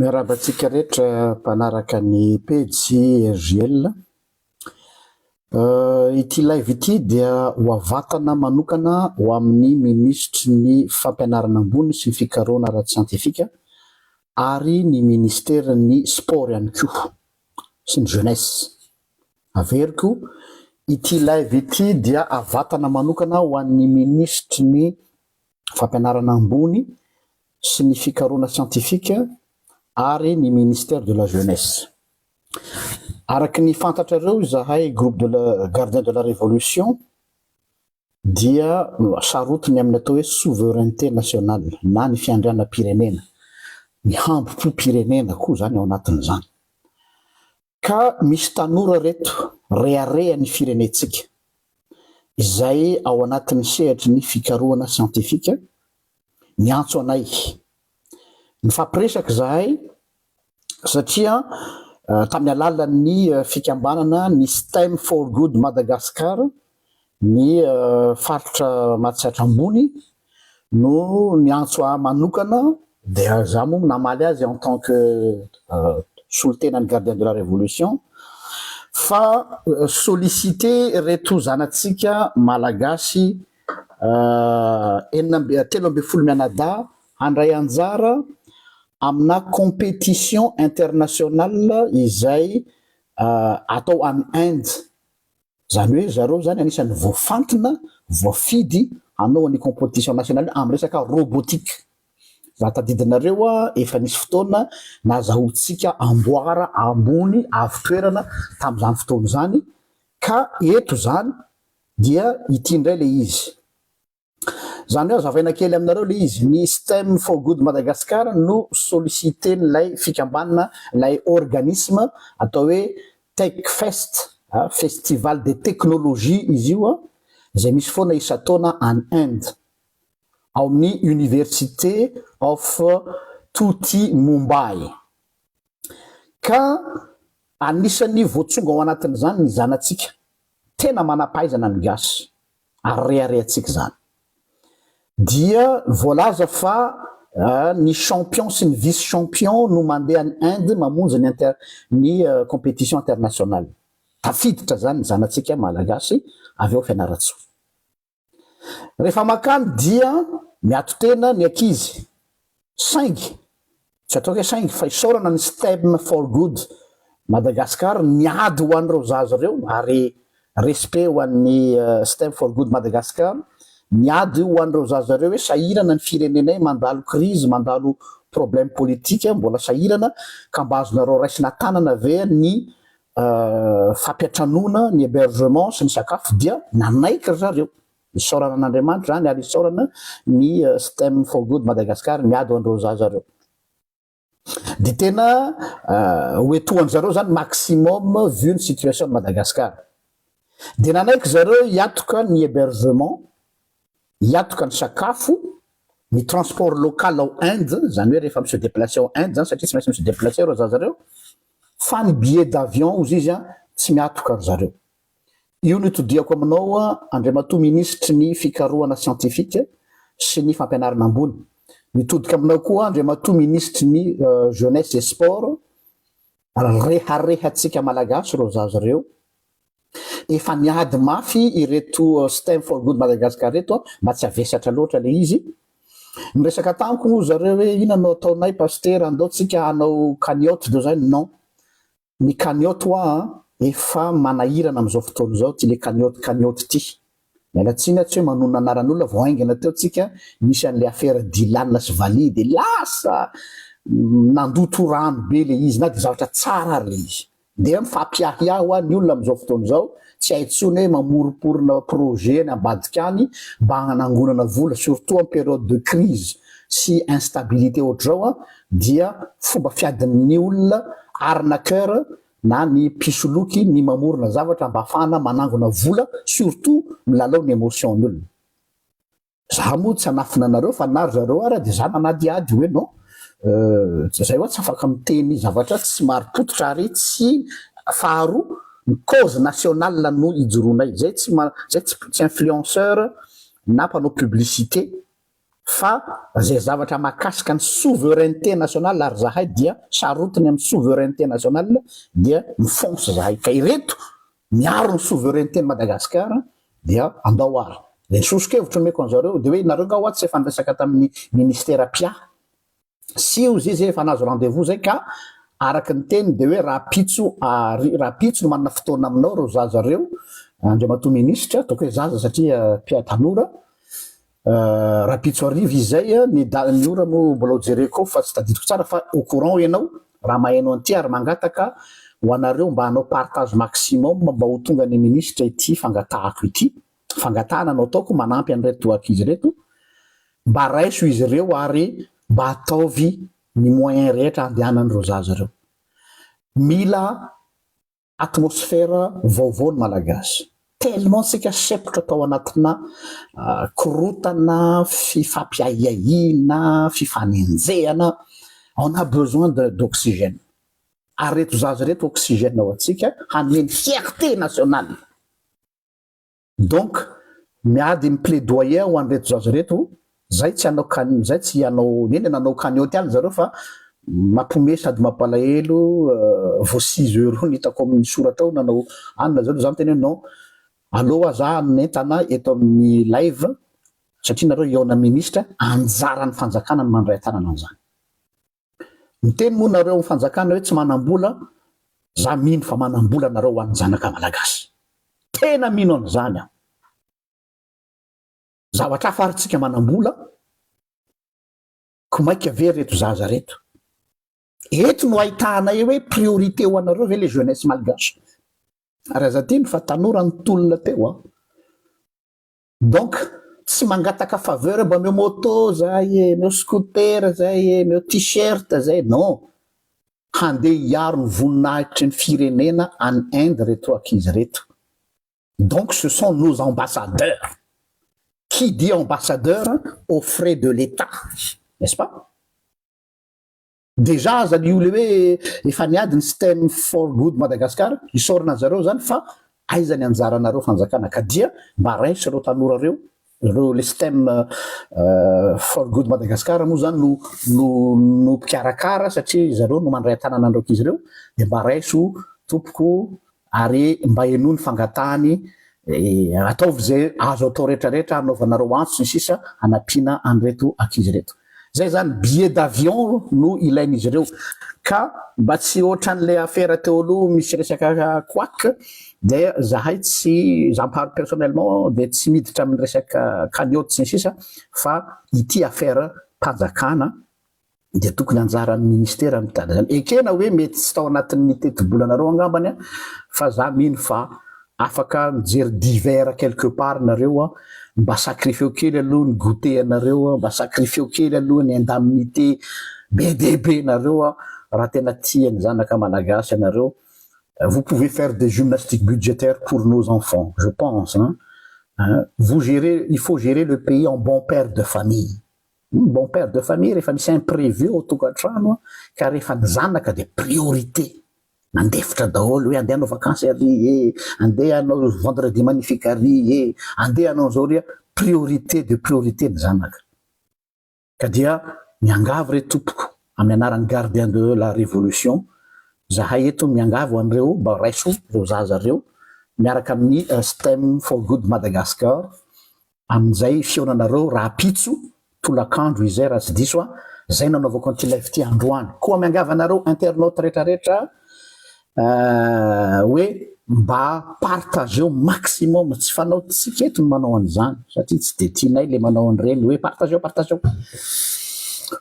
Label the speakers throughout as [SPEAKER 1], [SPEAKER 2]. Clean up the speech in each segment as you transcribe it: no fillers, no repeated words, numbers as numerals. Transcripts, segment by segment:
[SPEAKER 1] Miarahaba antsika rehetra mpanaraka ny pejy RJL. Ity live ity dia ho avatana manokana ho amin'ny minisitry ny fampianarana ambony sy ny fikarohana ara-tsiantifika ary ny ministeran'ny sport ihany koa sy ny jeunesse. Averiko, ity live ity dia avatana manokana ho an'ny minisitry ny fampianarana ambony sy ny fikarohana siantifika ary ny ministère de la jeunesse. Araka ny fantatrareo izahay groupe de la gardien de la révolution dia sarotiny amin'ny atao hoe souveraineté nationale na ny fiandrianam-pirenena, ny hambom-pom-pirenena koa izany ao anatin'izany. Ka misy tanora reto rehareha ny firenentsika izay ao anatin'ny sehatry ny fikarohana siantifika niantso anay. Nifampiresaka izahay satria tamin'ny alalan'ny fikambanana ny Stem for Good Madagascar ny faritra Matsiatra Ambony no niantso ahy manokana dia za moa namaly azy en tant que solontenan'ny gardien de la révolution fa solliciter reto zanatsika malagasy enina amby 13 mianadahy handray anjara amina compétition internationale izay atao any Inde. Zany hoe zareo zany anisan'ny voafantina, voafidy hanao an'io competition nationale io amin'ny resaka robotique. Raha tadidinareo a, efa nisy fotoana nazahoantsika amboara ambony avo toerana tamin'izany fotoana izany, ka eto zany dia ity indray le izy. Zany hoe azavaina kely aminareo le izy, ny Stem for Good Madagascar no solliciter-n'ilay fikambanana, ilay organisme atao hoe Tech Fest, festival des technologies izy io, izay misy foana isan-taona any Inde, ao amin'ny Université of Tuti Mumbai. Ka anisan'ny voatsongo ao anatin'izany ny zanatsika. Tena manam-pahaizana ny gasy ary reharehantsika izany. Dia voalaza fa ny champion sy ny vice champion no mandeha any Inde mamonjy ny inter ny competition internationale. Tafiditra izany ny zanatsika malagasy avy ao Fianarantsoa. Rehefa makany dia miato tena ny ankizy saingy tsy ataoko hoe saingy fa isaorana ny Stem for Good Madagascar niady ho an'ireo zaza ireo ary respect ho an'ny Stem for Good Madagascar niady ho an'ireo zaza ireo hoe sahirana ny firenenay mandalo crise mandalo problème politique mbola sahirana ka mba azonareo raisina tanana ve ny fampiantranoana, ny hébergement sy ny sakafo dia nanaiky ry zareo. Isaorana an'Andriamanitra izany ary isaorana ny Stem for Good Madagascar miady ho an'ireo zaza ireo. Dia tena ho etohan-dry zareo izany maximum vu ny situation ny Madagascar. Dia nanaiky zareo hiatoka ny hébergement, hiatoka ny sakafo, ny transport local ao Inde, izany hoe rehefa mi-se déplacer ao Inde izany satria tsy maintsy mi-se déplacer ireo zaza ireo, fa ny billet d'avion hozy izy an, tsy miatoka ry zareo. Io no itodihako aminao Andriamatoa Minisitry ny Fikarohana Siantifika sy ny Fampianarana Ambony. Mitodika aminao koa Andriamatoa Minisitry ny Jeunesse et Sport, reharehantsika Malagasy ireo zaza ireo, efa niady mafy ireto Stem for Good Madagascar ireto mba tsy havesatra loatra ilay izy. Niresaka tamiko moa zareo hoe inona no ataonay Pasitera, andao tsika hanao cagnotte de zay, non, ny cagnotte hoa efa manahirana amin'izao fotoana izao ity le cagnotte cagnotte ity. Miala tsiny aho tsy hoe manonona anaran'olona, vao haingana teo tsika nisy an'le affaire Dylan sy Valiha de lasa nandoto rano be le izy na de zavatra tsara ary le izy. Dia mifampiahiahy hoa ny olona amin'izao fotoana izao, tsy hay intsony hoe mamoromporona projet any ambadika any mba hanangonana vola surtout en période de crise sy instabilité ohatr'izao dia fomba fiadin'ny olona arnaqueur na ny mpisoloky ny mamorona zavatra mba afahana manangona vola surtout milalao ny emotion ny olona. Za moa tsy hanafina anareo fa na ry zareo ara dia za nanadihady hoe non zay hoa tsy afaka miteny zavatra tsy marim-pototra ary tsy faharoa ny cause nationale no ijoroanay zay tsy zay tsy influenceur na mpanao publicité. Fa zay zavatra mahakasika ny souveraineté nationale ary zahay dia sarotiny amin'ny souveraineté nationale dia mi-fonce zahay. Ka ireto miaro ny souveraineté ny Madagascar dia andao ary. Dia ny soso-kevitra omeko an'zareo dia hoe nareo nga hoa tsy efa niresaka tamin'ny ministera mpiahy sy ozy izy efa nahazo rendez-vous zay ka araka ny teny dia hoe rahampitso ary rahampitso no manana fotoana aminao reo zaza reo andriamatoa ministra, ataoko hoe zaza satria mpiahy tanora. Rahampitso hariva izy zay ny da ny ora moa mbola ho jereko ao fa tsy tadidiko tsara fa au courant ianao raha maheno an'ity ary mangataka ho anareo mba hanao partage maximum mba ho tonga ny ministra ity fangatahako ity, fangatahana no ataoko manampy an'ireto ankizy ireto mba raiso izy ireo ary mba ataovy ny moyen rehetra handehanan'ireo zaza ireo. Mila atmosphère vaovao ny Malagasy. Tellement tsika sempotra tao anatina korotana, fifampiahiahiana, fifanenjehana, on a besoin d'oxygène. Ary reto zaza reto oxygène ho antsika hanome ny fierté nationale. Donc miady mi-plaidoyer ho an'ireto zaza ireto, zay tsy hanao can zay tsy hanao, eny e nanao cagnotte ihany zareo fa mampiomehy sady mampalahelo, vao 6 euros no hitako amin'ny soratra ao nanao anona zareo, za miteny hoe non, aleo aza hanentana eto amin'ny live satria nareo hihaona ministra, anjaran'ny fanjakana ny mandray an-tanana an'izany. Miteny moa nareo amin'ny fanjakana hoe tsy manam-bola, za mino fa manam-bola nareo ho an'ny zanaka malagasy. Tena mino an'izany aho. Zavatra hafa ary tsika manam-bola, ko maika ve reto zaza reto. Eto no ahitanay hoe priorité ho anareo ve le jeunesse malgache. Ary aza adino fa tanora ny tolona teo an. Donc tsy mangataka faveur mba omeo moto zahay e, omeo scooter zahay e, omeo t-shirt zahay, non! Handeha hiaro ny voninahitry ny firenena any Inde reto ankizy reto. Donc ce sont nos ambassadeurs. Qui dit ambassadeur aux frais de l'Etat, n'est-ce pas? Déjà aza io le hoe efa niady ny STEM for good Madagascar, isaorana anjareo zany fa aiza ny anjaranareo fanjakana ka dia mba raiso ireo tanora reo, ireo le STEM for good Madagascar moa zany no no no mpikarakara satria zareo no mandray an-tanana an'ireo ankizy ireo dia mba raiso tompoko ary mba henoy ny fangatahany, ataovy izay azo atao rehetra rehetra hanaovanareo antso sy ny sisa hanampiana an'ireto ankizy ireto. Zay zany billet d'avion no ilain'izy ireo ka mba tsy ohatran'ilay afera teo aloha misy resaka couac dia zahay tsy, za par personnellement dia tsy miditra amin'ny resaka cagnotte sy ny sisa fa ity affaire mpanjakana dia tokony anjaran'ny ministera mitady izany. Ekena hoe mety tsy tao anatin'ny tetibolanareo angambany an, fa za mino fa afaka mijery divers quelque part nareo an, mba sacrifieo kely aloha ny goûter anareo an, mba sacrifieo kely aloha ny indemnité be dia be nareo an, raha tena tia ny zanaka malagasy ianareo, vous pouvez faire des gymnastiques budgétaires pour nos enfants, je pense hein, vous gérez, il faut gérer le pays en bon père de famille. Ny bon père de famille rehefa misy imprévu ao tokantrano ka rehefa ny zanaka dia priorité, mandefitra daholo hoe andeha hanao vakansy ary e, andeha hanao vendredi magnifique ary e, andeha hanao an'izao ary e, priorité de priorité ny zanaka. Ka dia miangavy re tompoko amin'ny anaran'ny gardien de la révolution, zahay eto miangavy ho an'ireo mba raiso ireo zaza ireo miaraka amin'ny STEM for good Madagascar, Amin'izay fihaonanareo rahampitso tolakandro izay raha tsy diso aho, izay no anaovako an'ity live ity androany. Koa miangavy anareo internautes retraretra hoe mba partageo maximum, tsy fanaontsika eto ny manao an'izany satria tsy dia tianay ilay manao an'ireny hoe partageo partageo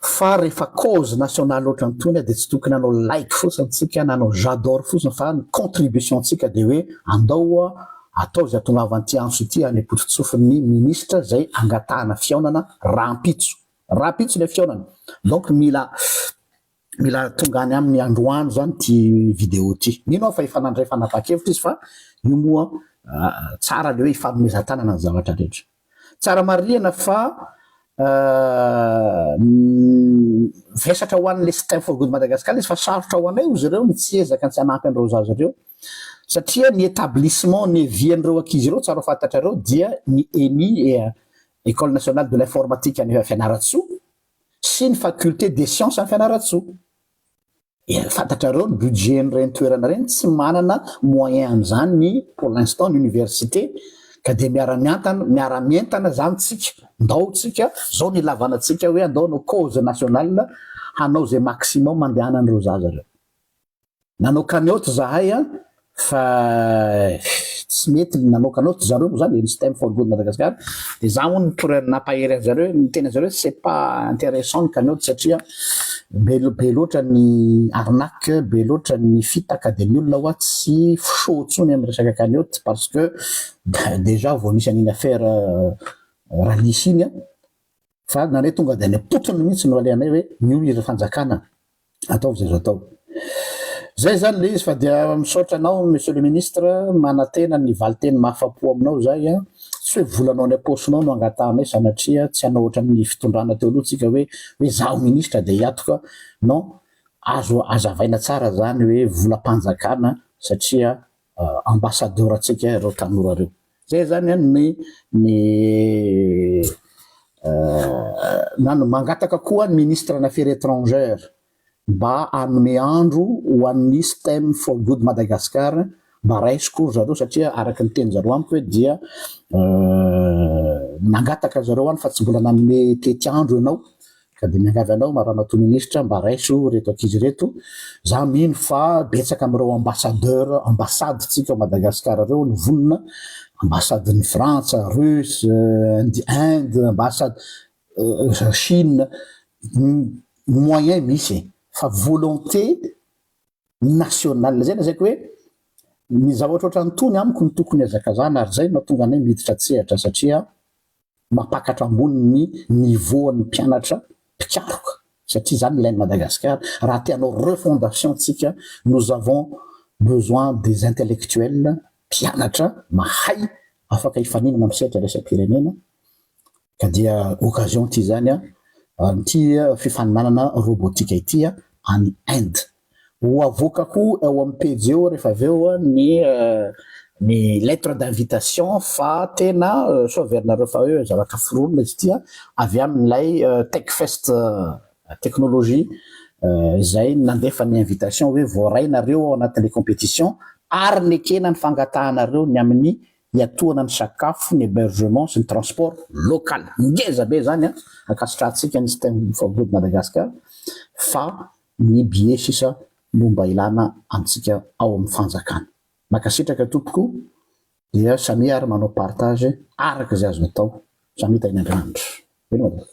[SPEAKER 1] fa rehefa cause nationale ohatran'itony dia tsy tokony hanao like fotsiny tsika na hanao j'adore fotsiny fa ny contribution-tsika dia hoe andao Atao izay hahatongavan'ity antso ity any am-pototsofin'ny minisitra izay angatahana fihaonana rahampitso. Rahampitso ilay fihaonana. Donc mila mila tonga any aminy androany izany ity vidéo ity. Mino aho fa efa nandray fanapahan-kevitra izy fa io moa tsara ilay hoe ifanomezan-tanana ny zavatra rehetra. Tsara marihana fa vesatra ho an'ilay System for Good Madagascar ilay izy fa sarotra ho anay hozy ireo ny tsy ezaka ny tsy hanampy an'ireo zaza ireo satria ny établissement niavian'ireo ankizy ireo tsara ho fantatrareo dia ny ENI. École nationale de l'informatique any Fianarantsoa sy ny Faculté des sciences any Fianarantsoa. Fantatrareo ny budget n'ireny toerana ireny, tsy manana moyen am'izany ny pour l'instant ny université, ka de miara-miantana, miara-mientana zany tsika. Ndao tsika zao ny ilavanatsika hoe andao no cause nationale, hanao zay maximum andehanan'ireo zaza reo. Nanao cagnotte zahay a, fa tsy mety nanao cagnotte zareo moa zany, ny STEM for Good Madagascar. De za moa ny nampahery an'zareo, niteny an'zareo: c'est pas intéressant ny cagnotte satria be be loatra ny arnaque, be loatra ny fitaka, de ny olona hoa tsy chaud tsony amy resaka cagnotte, parce que déjà vao misy an'iny affaire Ralisy iny a. Fa nanay tonga de any am-potony mihitsy no alehanay hoe io iry fanjakana, ataovy zay azo atao zay zany le izy. Fa dia misaotra anao, monsieur le ministre, manantena ny valiteny mahafapo aminao zay a. Tsy hoe volanao any am-paosinao no angatahanay, sanatria tsy hanao ohatra ny fitondrana teo aloha tsika hoe zaho ministre de hiatoka. Non, azo azavaina tsara zany hoe volam-panjakana, satria ambassadeur atsika reo tanora reo. Zay zany a ny nano mangataka koa ny ministre ny Affaires étrangères mba hanome andro ho an'ny STEM for Good Madagascar, mba raisiko zareo, satria araky ny teny zareo amiko hoe dia nangataka zareo any fa tsy mbola nanome tety andro ianao. Ka de miangavy anao, ramatoa ministra, mba raiso reto ankizy reto. Za mino fa betsaka am'ireo ambassadeur, ambassade tsika ao Madagasikara reo no vonona, ambassade ny Frantsa, Russe, Inde, ambassade Chine. Moyen misy fa volonté nationale zay lazaiko hoe ny zavatra ohatran'ny tony amiko ny tokony azakazana. Ary zay mahatonga anay miditra tsehatra, satria mampakatra ambony ny niveau an'ny mpianatra mpikaroka, satria zany ilain'i Madagasikara. Raha tianao refondation tsika, nous avons besoin des intellectuels, mpianatra mahay afaka hifaninana amy sehatra iraisam-pirenena. Ka dia occasion ty zany a, ty fifaninanana robotika ity a any Inde. Ho avoakako eo amy pejy eo rehefa avy eo a ny lettre d'invitation, fa tena so averinareo fa hoe zavatra foronina izy ty a, avy amin'ilay Techfest technologie zay nandefa ny invitation hoe voarainareo ao anatin'le compétition, ary nekena ny fangatahanareo ny amin'ny hiatohana ny sakafo, ny hébergement sy ny transport local. Ngeza be zany a, ankasitrahantsika ny STEM for Good Madagascar, fa ny billet sisa no mba ilana antsika ao amin'ny fanjakana. Makasitraka tompoko, dia samy ary manao partage araka izay azo atao. Samy hita iny Andriamanitra. Veloma.